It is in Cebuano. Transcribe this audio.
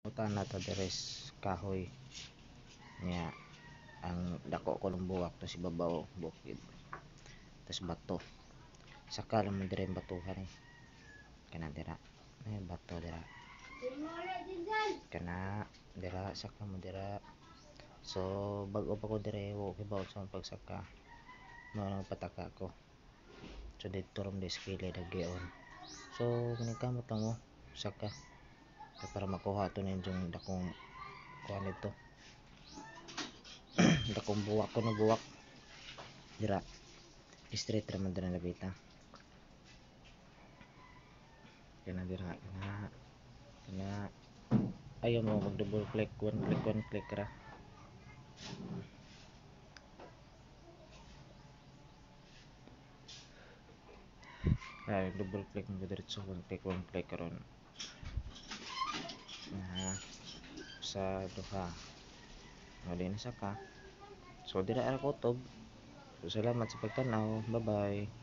Butang nato diri is kahoy niya, ang dako kunong buwak sa ibabaw bukid tas bato. Saka lang man diri ang batuhan, kana dira may bato dira, kana dira saka mo dira. So bag-o pa ko diri, wa ko kibaw unsa man pagsaka, mao nang pataka ko. So didto ra man sa kilid agion. So maningkamot lang mo saka para makuha ato ninyong dakong kuan didto, dakong buwak kuno, buwak dira, straight ra man dira dapita, kana dira, kana kana. Ayaw mo mag double click, one click, one click ra. Ay, double click mo diretso, one click, one click karon na sa duha o di na saka. So dira ra kutob. So salamat sa pagtan-aw, bye bye.